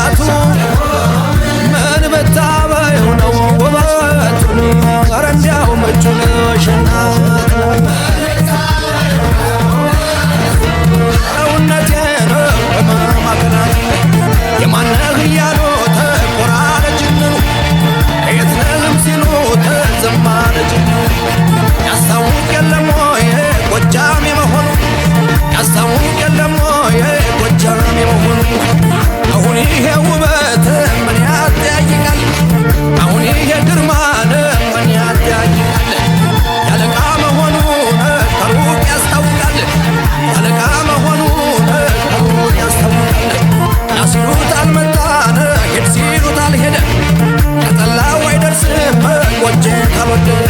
ግዛቱ ምን ብታበይው ነው ውበቱን? ኧረ እንዲያው ምቹ ነሽ እናት፣ ሰውነቴን በመማክናት የማነህ እያሉ ተቆራረጅንኑ፣ ከየት ነህም ሲሉ ተዘማረጅን። ያስታውቅ የለም ወይ ጎጃም የመሆኑ? ያስታውቅ የለም ወይ ጎጃም የመሆኑ? አሁን ይሄ ውበት ምን ያጠያይቃል? አሁን ይሄ ግርማን ምን ያጠያይቃል? ያለቃ መሆኑን ከሩቅ ያስታውቃል። ያለቃ መሆኑን ከሩቅ ያስታውቃል። ና ሲሉት አልመጣን፣ ሂድ ሲሉት አልሄደ፣ ከጠላው አይደርስም ጎጄ ካልወደደ።